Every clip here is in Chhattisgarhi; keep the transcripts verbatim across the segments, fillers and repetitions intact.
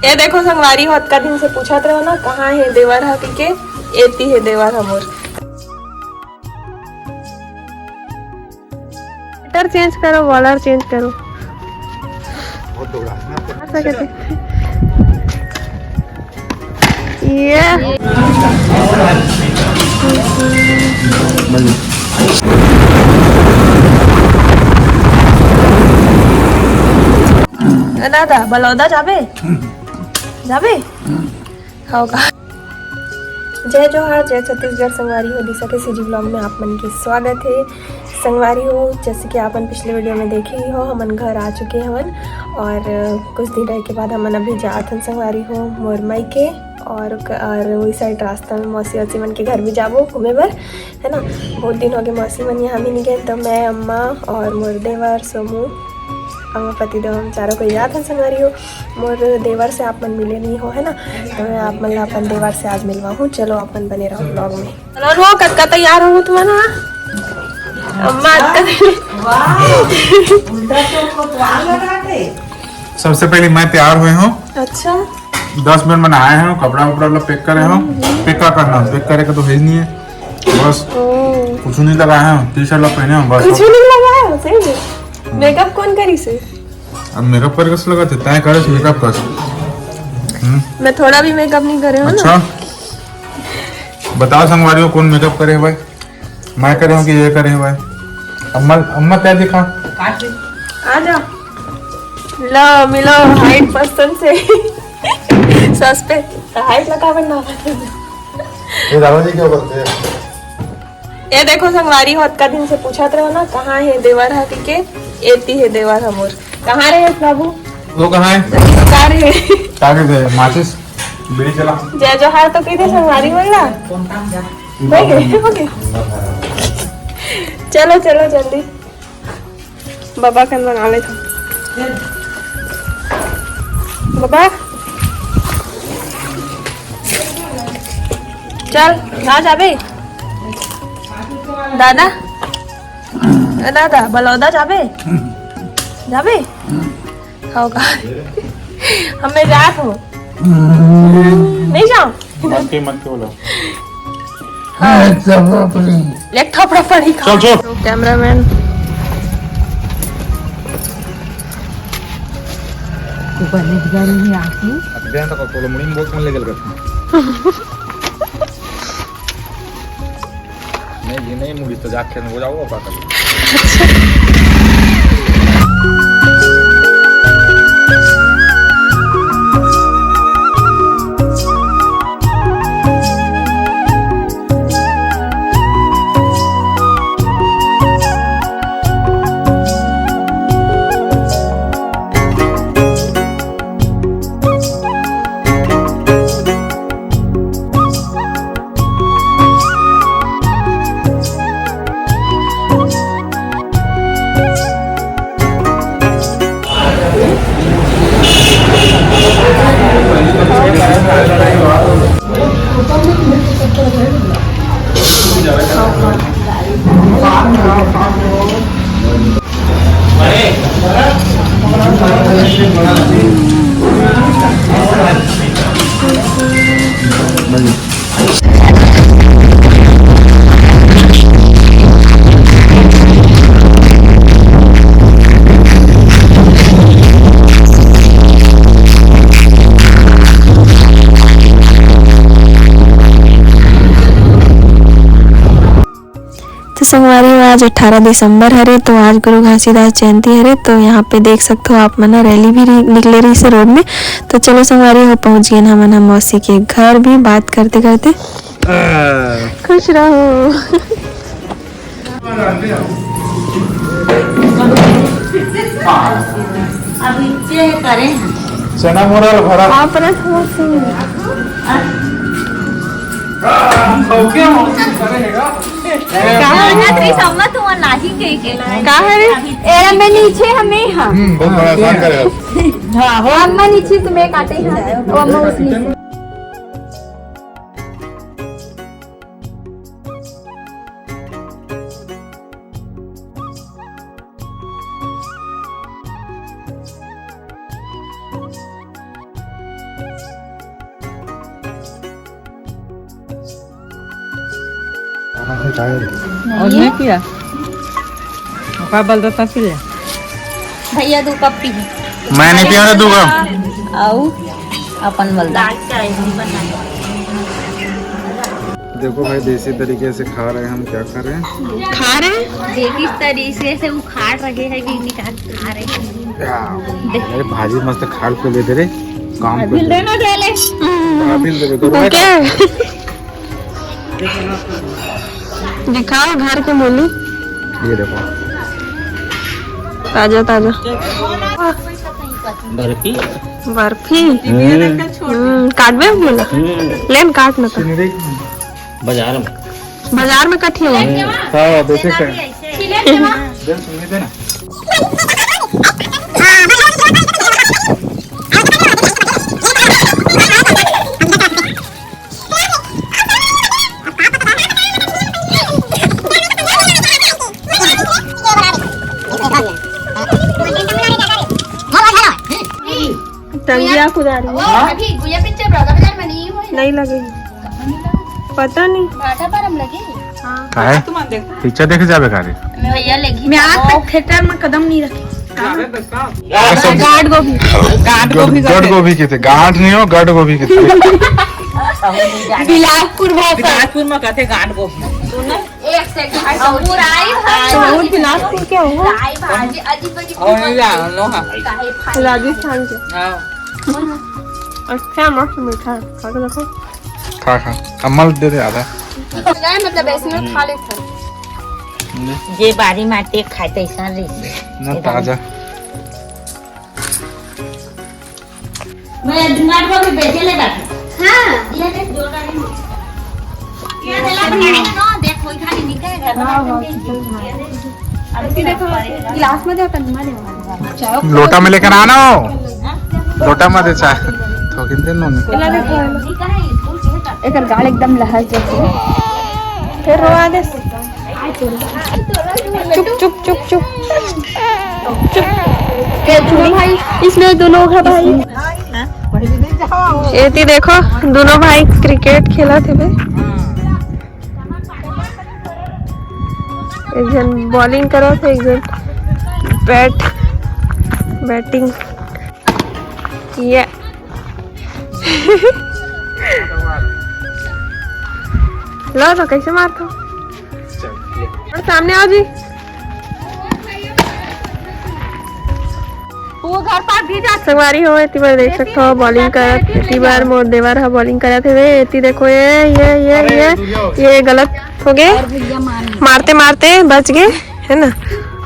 ये देखो संगवारी हो, अतका दिन से पूछत रहो ना, कहाँ हे देवर ह कहिके, एती हे देवर ह मोर। Sweater change करो, collar change करो। बहुत दौड़ा है ना। आ सकते। ये। दादा, बलौदा जाबे? जाबे? हव का? जय जोहार, जय छत्तीसगढ़ संगवारी हो, दिशा के सीजी vlog में आप मन के स्वागत हे। संगवारी हो, जैसे कि आप मन पिछले video में देखे ही हो, हमन घर आ चुके हवन और, अ, कुछ दिन रहे के बाद हमन अभी जात हन संगवारी हो मोर मायके और, और वही side रास्ता में मौसी औसी मन के घर भी जाबो घूमे बर, है ना। बहुत दिन हो गए मौसी मन यहाँ भी नहीं गए, तो मैं, अम्मा और मोर देवर सोमू, अम्मा पति देव, हम चारों कोई जात हन संगवारी हो। मोर देवर से आप मन मिले नहीं हो, है ना, तो मैं आप मन ला अपन देवर से आज मिलवाहूँ। चलो, आप मन बने रहो vlog में। चलो रो, कतका तैयार हो तुम ना? अम्मा, अतका सबसे पहले मैं तैयार हुए हूँ। अच्छा। दस मिनट में नहाए हैं, कपड़ा वपड़ा ला pack करे हैं। Pack का करना, pack करे का तो है ही नहीं है। बस ओ। कुछ नहीं लगाए हैं, T-shirt ला पहने हैं बस। कुछ नहीं लगाया हो, सही में? Makeup कौन करी से? अब makeup करे कस लगा थे, तय करे से makeup कर। हम्म। मैं थोड़ा भी makeup नहीं करे हूँ ना। अच्छा, बताओ संगवारी हो, कौन makeup करे है भाई? मैं करे हूँ कि ये करे है भाई? अम्मा, अम्मा क्या दिखा? आ जाओ, लो मिलो height person से। सस पे height लगा बनना। ये दादाजी क्या करते हैं? ये देखो संगवारी हो, अतका दिन से पूछत रहो ना, कहाँ हे देवर ह कहिके, एती हे देवर ह मोर। कहाँ रहे बाबू? वो कहाँ है? का रहे? क्या कहते हैं? माचिस, बीड़ी चला। जय जोहार तो कही दे संगवारी मन ला। हो गए, हो गए। चलो, चलो जल्दी। बाबा कन बना ले था। बाबा, चल, आ जाबे। दादा, ए दादा, बलौदा जाबे? जाबे? हव का? हमें जात हो। नहीं जाओ? मत के, मत के बोलो। हाँ। एक थप्पड़ पड़ी। एक थप्पड़ पड़ी खा। चल, चल। तो cameraman। तो बने बिगाड़ी में आके। अब ध्यान रखो, तो मुड़ी में बहुत मन लगे लगा। नहीं जी, नहीं मुड़ी तो जाके वो जाओ, बात। तो संगवारी हो, आज अठारह दिसंबर हरे, तो आज गुरु घासीदास जयंती हरे। तो यहाँ पे देख सकते हो आप मन, रैली भी रि-, निकले रहिस हे रोड में। तो चलो संगवारी हो, पहुँच गए हमन ह मौसी के घर भी, बात करते करते। खुश रहो। अभी ये करे हैं। चना मोरा भरा। आप ना थोड़ा सा। का है? का है रे? ए, मैं नीचे हमें, हाँ। हम्म, बहुत बड़ा एहसान करे। हाँ, अम्मा नीचे तुम्हें काटे हैं, वो अम्मा उस नीचे। और नहीं पिया? ओका बल देता पी ले। भैया दो कप पी। मैं नहीं पिया दो कप। आओ, अपन बल दा। देखो भाई, देसी तरीके से खा रहे हैं हम। क्या खा रहे हैं? खा रहे हैं? देसी तरीके से वो खा रहे हैं कि निकाल खा रहे हैं। अरे भाजी मस्त खाल को दे दे रे, काम को अभी दे। देना दे ले। अभी दे दे, तो क्या? दिखाओ घर के मूली। ये देखो। ताजा ताजा। बर्फी। बर्फी। हम्म। हम्म, काटबे मूला? हम्म। लेन काट न तो। बाजार में। बाजार में कठी हो? हम्म। हाँ, देखे से। दे, सुनिए दे ना। टंगिया कुदारी। वो अभी गुया पिक्चर बड़ा बाजार में नहीं हुई। नहीं लगे। पता नहीं। भाटा पर हम लगे। हाँ। काहे? पिक्चर देखे जाबे का रे? भैया लेगी। मैं आज तक थिएटर में कदम नहीं रखी। गांठ गोभी। गांठ गोभी गड कहते। गोभी के थे, गांठ नहीं हो, गड गोभी के थे। बिलासपुर भाषा। बिलासपुर में कहते गांठ गोभी। एक सेकंड, हम पूरा आई भाई। तो वो बिलासपुर के हो? आई भाजी, अजीब अजीब और ये जा, लो हाँ। काहे भाई? राजस्थान के। हाँ। अच्छा, मस्त मीठा है, खा के देखो। खा, खा। अम्मा दे दे आधा। नहीं, मतलब, ऐसे में खा लेते हैं। ये बारी माटी खाए तो ऐसा रही। ना, ताजा। मैं दिमाग में बेचे ले बैठा। हाँ। ये देख, दो गाड़ी में। ये देला बनाने का, देख, कोई खाली निकलेगा, हाँ, हाँ, सही बात। अभी देखो, गिलास में दे, कंदमा दे। लोटा में लेकर आना हो। लोटा में दे चाय। थोकिन दे नोनी। एकर गाल एकदम लहर जैसे। फिर रोवा दे। चुप, चुप, चुप, चुप। चुप। ये दोनों भाई, इसमें दोनों है भाई। एती देखो, दोनों भाई क्रिकेट खेलत हेबे। एक झन बॉलिंग करत हे, एक झन बैट, बैटिंग। ये लो तो कैसे मारता हूँ? और सामने आओ जी। वो घर पर भी जा। संगवारी हो, एती बार देख सकत हो, बॉलिंग करत, एती बार मोर देवर ह बॉलिंग करत हेवे। एती देखो, ये, ये, ये, ये, ये गलत हो गए। मारते, मारते बच गए, है ना?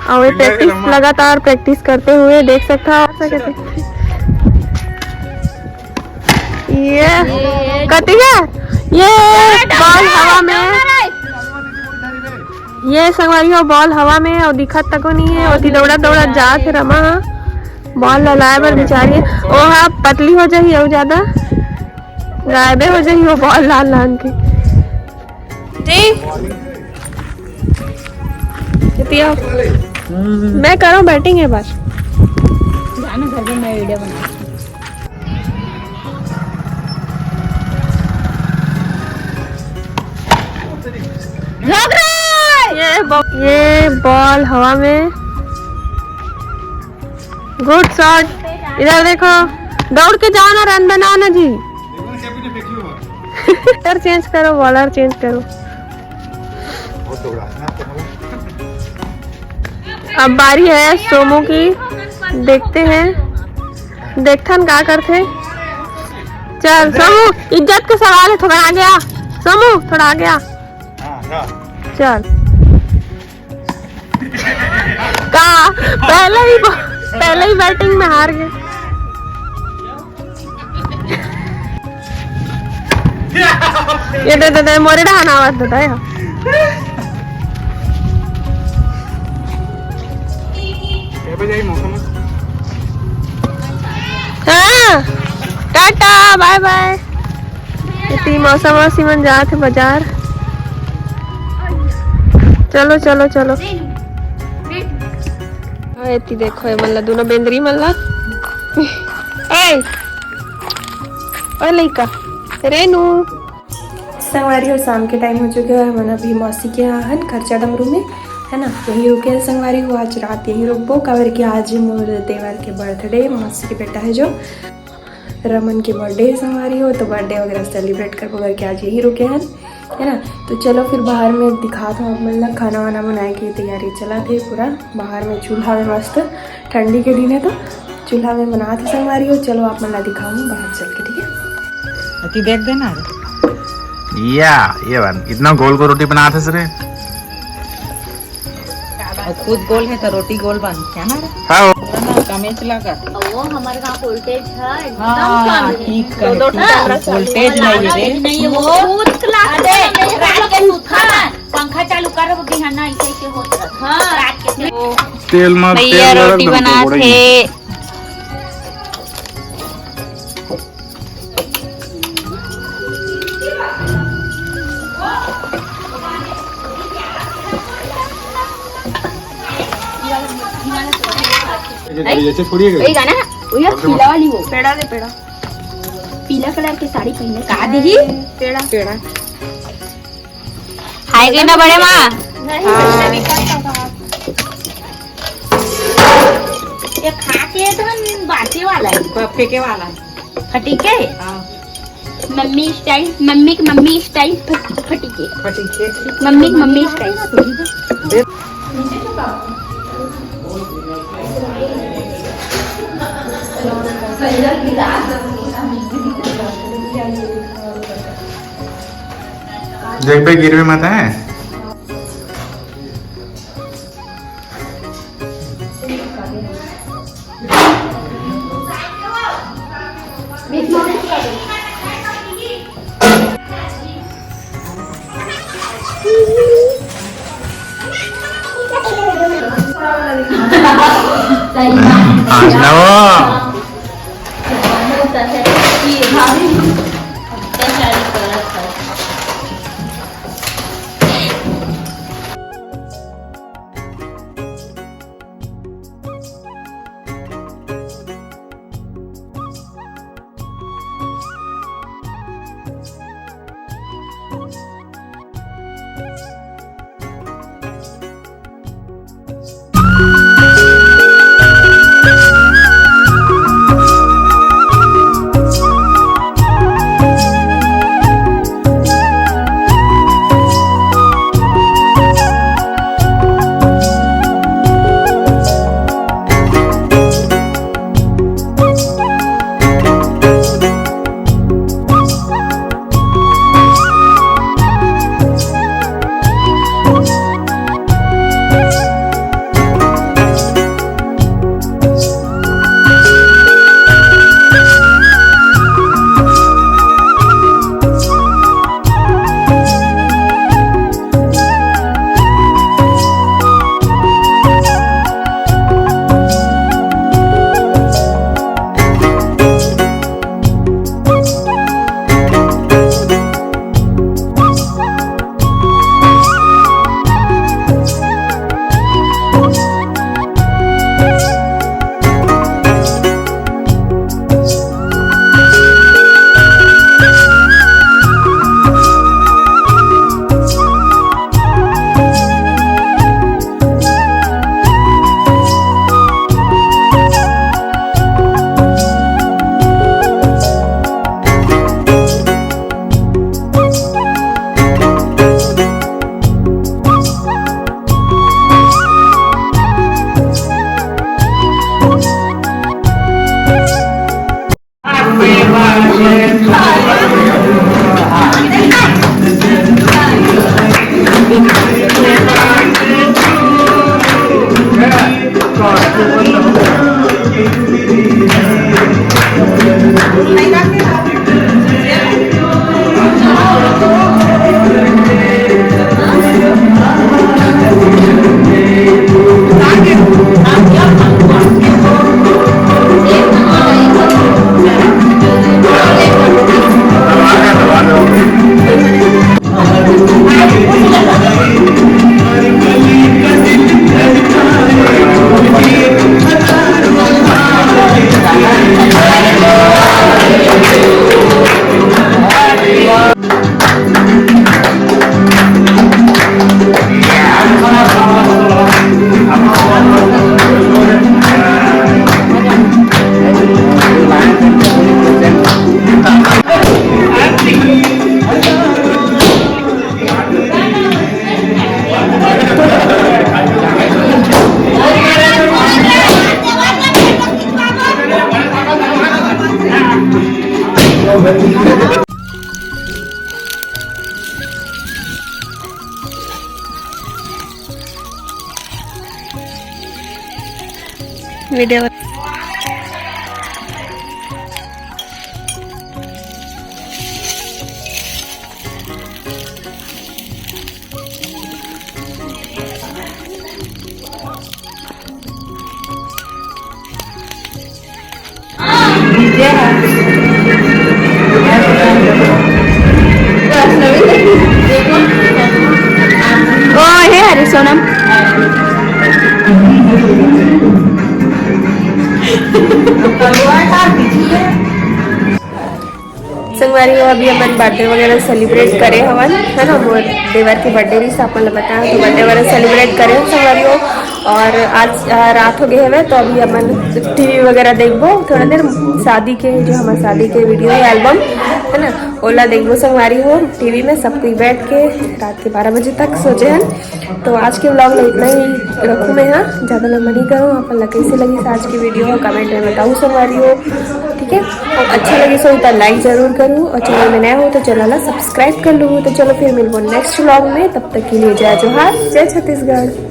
और ये प्रैक्टिस, लगातार प्रैक्टिस करते हुए देख सकत हो। ये कतिया, ये बॉल हवा में, ये संगवारी हो, बॉल हवा में और दिखत तको नहीं है। ओती दौड़ा दौड़ा जात है रमा ह बॉल ला लाए बर बिचारी। ओहा पतली हो जाही और ज्यादा गायबे हो जाही वो बॉल लान लान के। जी। कितिया? मैं करो बैटिंग है बस। जाना घर में, मैं वीडियो बना। ये ब-, ये बॉल हवा में। गुड शॉट। इधर देखो, दौड़ के जाओ ना, रन बनाओ ना जी। बॉलर चेंज करो, बॉलर चेंज करो। अब बारी है सोमू की, देखते हैं, देखथन का करथे। चल सोमू, इज्जत के सवाल है, थोड़ा आगे आ सोमू, थोड़ा आगे आ। चल। का पहले ही, पहले ही बैटिंग में हार गए। ये दे, दे, दे, मोरे डहान आवत दे, दे। हाँ, टाटा, बाय बाय। एती मौसा मौसी मन जात हे बाजार। चलो, चलो, चलो। हाँ, एती देखो, ये मन ला, दोनों बेंदरी मन ला। ए, ओ लइका, रेनू। संगवारी हो, शाम के टाइम हो चुके हे, हमन अभी मौसी के यहाँ हन खर्चा डमरू में, है ना, यही रुके हन संगवारी हो। आज रात यही रुकबो, काबर कि आज मोर देवर के बर्थडे, मौसी के बेटा हे जो रमन के बर्थडे हे संगवारी हो, तो बर्थडे वगैरह सेलिब्रेट करबो करके आज यही रुके हन, है ना। तो चलो फिर बाहर में दिखात हूँ आप मन ला, खाना वाना बनाए के तैयारी चलत हे पूरा। बाहर में चूल्हा में मस्त, ठंडी के दिन हे तो चूल्हा में बनात हे संगवारी हो। चलो आप मन ला दिखाऊँ बाहर चल के, ठीक है। अति देख देना रे। या, ये बात, इतना गोल गोल रोटी बनात हस रे। अउ खुद गोल हे तो रोटी गोल बनथे ना रे। हाँ। ना, कमेच लगा। वो हमारे गाँव वोल्टेज है, एकदम हाँ, कम है। ठीक दो, दो है, ठीक। वोल्टेज नहीं है रे। नहीं है, वो खुद क्लास अरे, में रात के सुता ना, पंखा चालू कर, वो बिहाना ऐसे ऐसे होत रहता। हाँ। रात के तेल मार, भैया तेल गरम रोटी कर दो, बनात बड़े हे। ऐसे थोड़ी है। वही गाना, वही पीला वाली वो। पेड़ा दे, पेड़ा। पीला कलर के साड़ी पहने। का दीदी? पेड़ा। पेड़ा। हाय गई ना बड़े माँ। नहीं, हाँ। ये खा के तो हम बाटे वाला है। प-, फेंके वाला है। फटीके? हाँ। मम्मी स्टाइल, मम्मी के मम्मी स्टाइल फ-, फटीके। फटीके। मम्मी के मम्मी स्टाइल। देख बे, गिरवे मत है। वीडियो ओ हे हरे सोनम। संगवारी हो, अभी अपन बर्थडे वगैरह सेलिब्रेट करे हवन, है ना। मोर देवर के बर्थडे रहिस, अपन ला बताया, तो बर्थडे वगैरह सेलिब्रेट करे हन संगवारी हो। और आज, आ, रात हो गए हवे, तो अभी अपन टीवी वगैरह देखबो थोड़ा देर। शादी के, जो हमारे शादी के वीडियो है, एल्बम, है ना, ओला देखबो संगवारी हो टीवी में, सब कोई बैठ के रात के बारह बजे तक सोचे हन। तो आज के व्लॉग में इतना ही रखूँ मैं, हाँ, ज़्यादा लंबा नहीं करूँ। अपन ला कैसे लगी आज की वीडियो, कमेंट में बताओ संगवारी हो, ठीक है। और अच्छा लगी सो तो लाइक जरूर करूँ, और चैनल में नया हो तो चैनल ला सब्सक्राइब कर लूँ। तो चलो फिर मिलबो नेक्स्ट व्लॉग में, तब तक के लिए जय जोहार, जय छत्तीसगढ़।